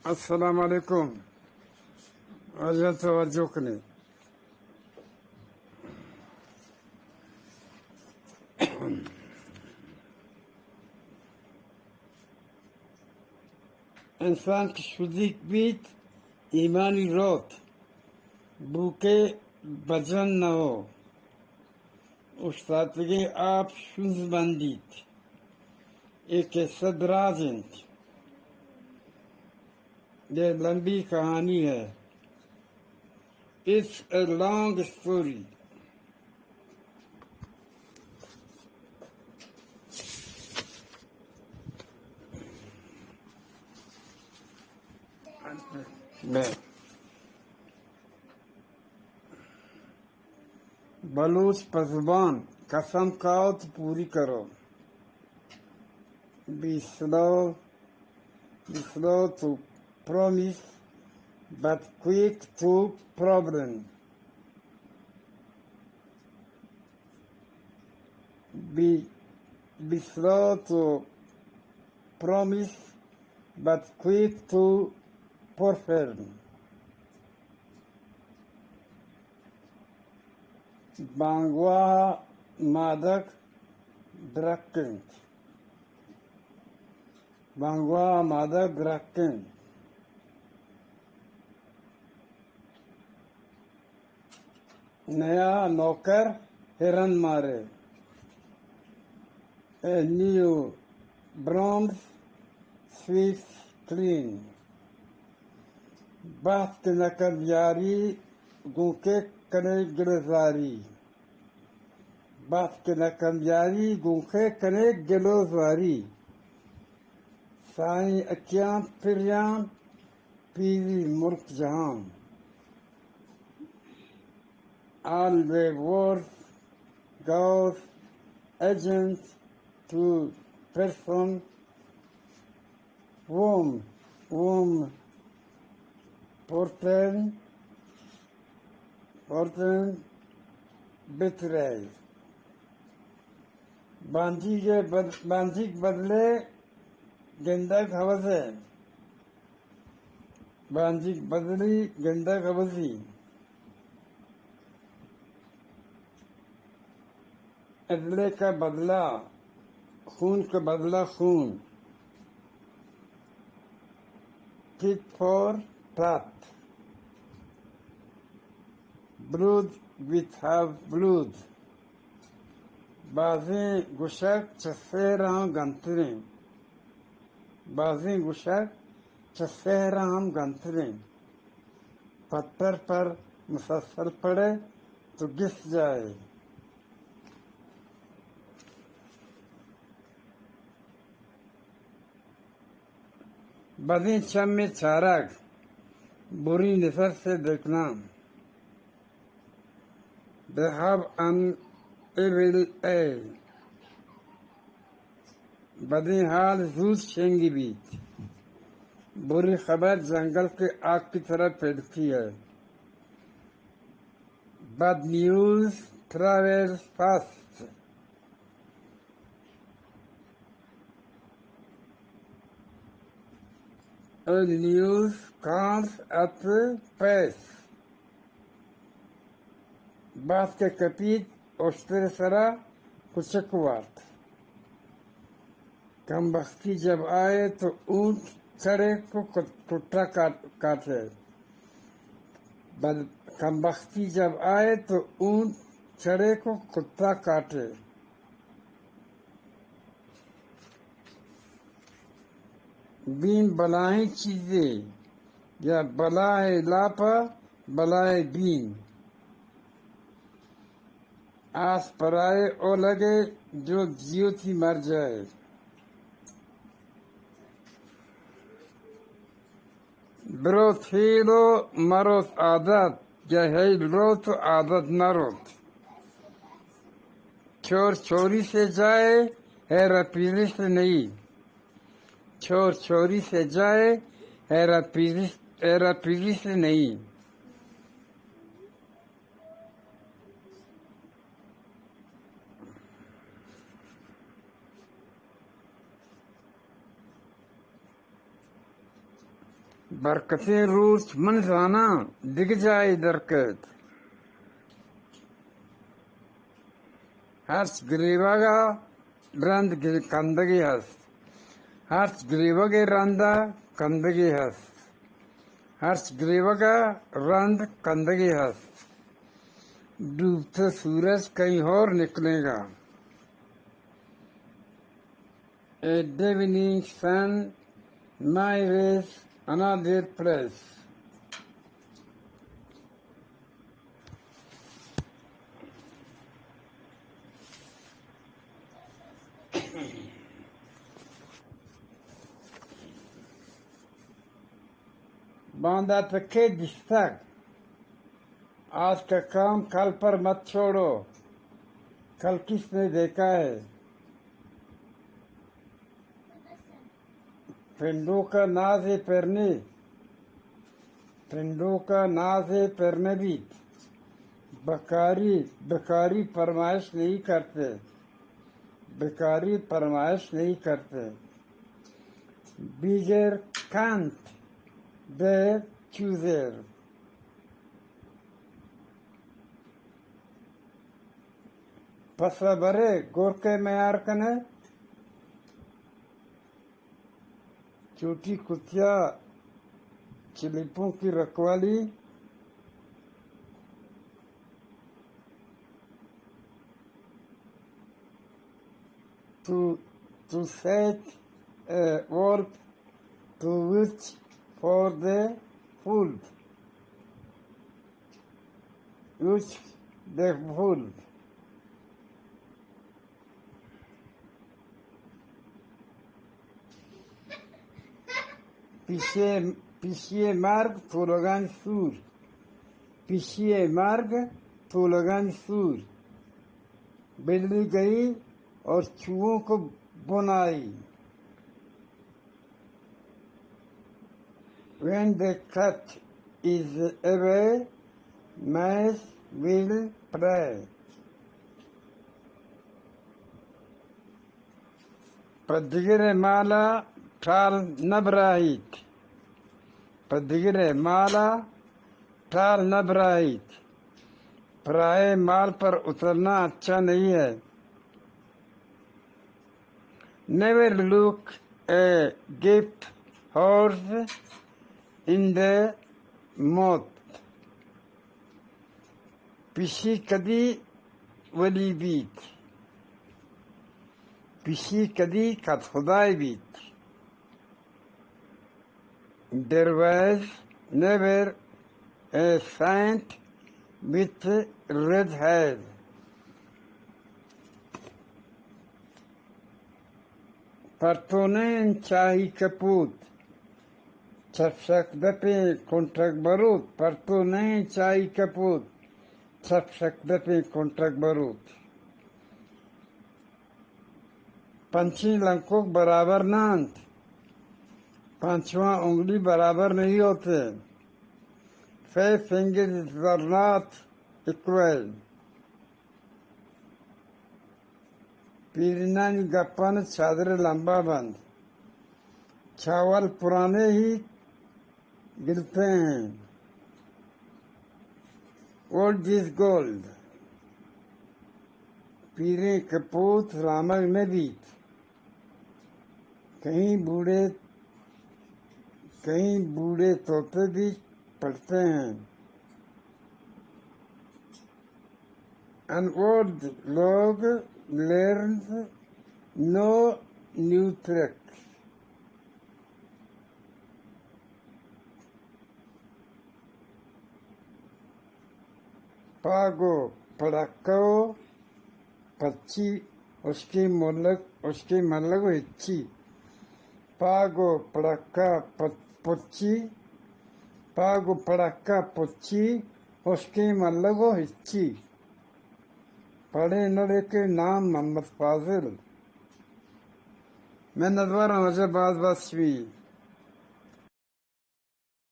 السلام علیکم۔ واجہ توجہ کنیں۔ انسان کہ شدیگ بیت، ایمانی روت، بوکے بجن نہ ہو، اوشتاتگیں آپ شونز بندیت۔ اے قصہ دراج انت۔ یہ لمبی کہانی ہے۔ It's a long story. میں بلوچ پہ زبان، قسم کھاؤ تو پوری کرو۔ Be slow, be slow to promise, but quick to problem. Be, be slow to promise, but quick to perform. بانگواہ ءَ مادگ درک انت۔ بانگواہ ءَ مادگ درک انت۔ نیا نوکر ہرن مارے۔ A new broom sweeps clean. بحت کہ نہ کن یاری، گوں کے کنے گلزاری۔ بحت کہ نہ کن یاری، گوں کے کنے گلزاری۔ سائیں اکیاں پریاں، پیری ملک جہان۔ All the words goes agent to person whom, whom پورتن، پورتن بترے۔ بانجیگ بد-، بانجیگ بدلے گندگ ہوزے۔ بانجیگ بدلی گندگ ہوزی۔ ادلے کا بدلہ، خون کا بدلہ خون۔ Tit for tat. Blood with have blood. بازیں گوشگ چہ سحراں گنتریں۔ بازیں گوشگ چہ سحراں ہم گنتریں۔ پتر پر مسلسل پڑے تو گس جائے۔ بدیں چمے چارگ، بری نظر سے دیکھنا۔ They have an evil eye. بدیں حال زوت شنگ بیت۔ بری خبر جنگل کے آگ کی طرح پھیلتی ہے۔ Bad news travels fast. Ill news comes at a pace. بحت کہ کپیت، اشتر سرا کچک وارت۔ کمبختی جب آئے تو اونٹ چڑے کو کت-، کٹا کاٹ-، کاٹے۔ بد-، کمبختی جب آئے تو اونٹ چڑے کو کتا کاٹے۔ بیم بلاہیں چیزے یا بلاہیں لاپا بلاہیں بیم۔ آس پرائے اولگے جو جیوتی مر جائے۔ بروت ہیل و مروت عادت، یا ہیل روت و عادت نروت۔ چور چوری سے جائے، ہیرا پیری سے نہیں۔ چور چوری سے جائے، ہیرا پیری، ہیرا پیری سے نہیں۔ برکتیں روچ من زاناں دگہ جاہے در کئیت۔ ہرچ گریوگ ءَ رند گ-، کندگے ہست۔ ہرچ گریوگ ءَ رند ءَ کندگے ہست۔ ہرچ گریوگ ءَ رند کندگے ہست۔ ڈوبتہ سورج کہیں اور نکلیں گا۔ A developing sun may rise another place. باندات ءَ کئے دیستگ؟ آج کا کام کل پر مت چھوڑو، کل کس نے دیکھا ہے؟ پنڈوک ءَ ناز ءَ پر نہ، پنڈوک ءَ ناز ءَ پر نہ بیت۔ بکاری، بکاری فرمائش نہیں کرتے۔ بکاری فرمائش نہیں کرتے۔ بیجر کانت بے چوزر۔ پس ءَ برے گورکے میار کنے۔ چوٹی کتیا چلیپوں کی رکھوالی۔ To, to set a wolf to watch for the food. Watch the food. پیشی، پیشی مرگ تولگانی سور۔ پیشی مرگ تولگانی سور۔ بلی گئی اور چوہوں کو بنائی۔ When the cat is away, mice will play. پہ دگرے مال ءَ ٹال نہ براہیت۔ پہ دگرے مال ءَ ٹال نہ براہیت۔ پرائے مال پر اترنا اچھا نہیں ہے۔ Never look a gift horse in the mouth. پشی کدی ولی بیت؟ پشی کدی کدخدائے بیت؟ There was never a saint with red hair. پر تو نہ انت چاہی کپوت، چپشک دپیں کنٹگ بروت۔ پر تو نہ انت چاہی کپوت، چپشک دپیں کنٹگ بروت۔ پنچیں لنکک برابر نہ انت، پنچواں انگلی برابر نہیں ہوتے۔ Five fingers are not equal. پیرینانی گپان چادر لمبا بند۔ چاول پرانے ہی گلتے ہیں۔ Old is gold. پیریں کپوت رامگ نہ بیت۔ کہیں بوڑے، کہیں بوڑے طوطے بھی پڑھتے ہیں۔ An old log learns no new tricks. پاگو پڑکو پچی، اشکیں ملگ، اشکیں ملگ و ہچی۔ پاگو پڑکا پ-، پچی، پاگو پڑکا پچی، اشکیں ملگ و ہچی۔ پڑھیں لڑکے نام محمد فاضل۔ منتوار آں، واجہ باز باز شمئے۔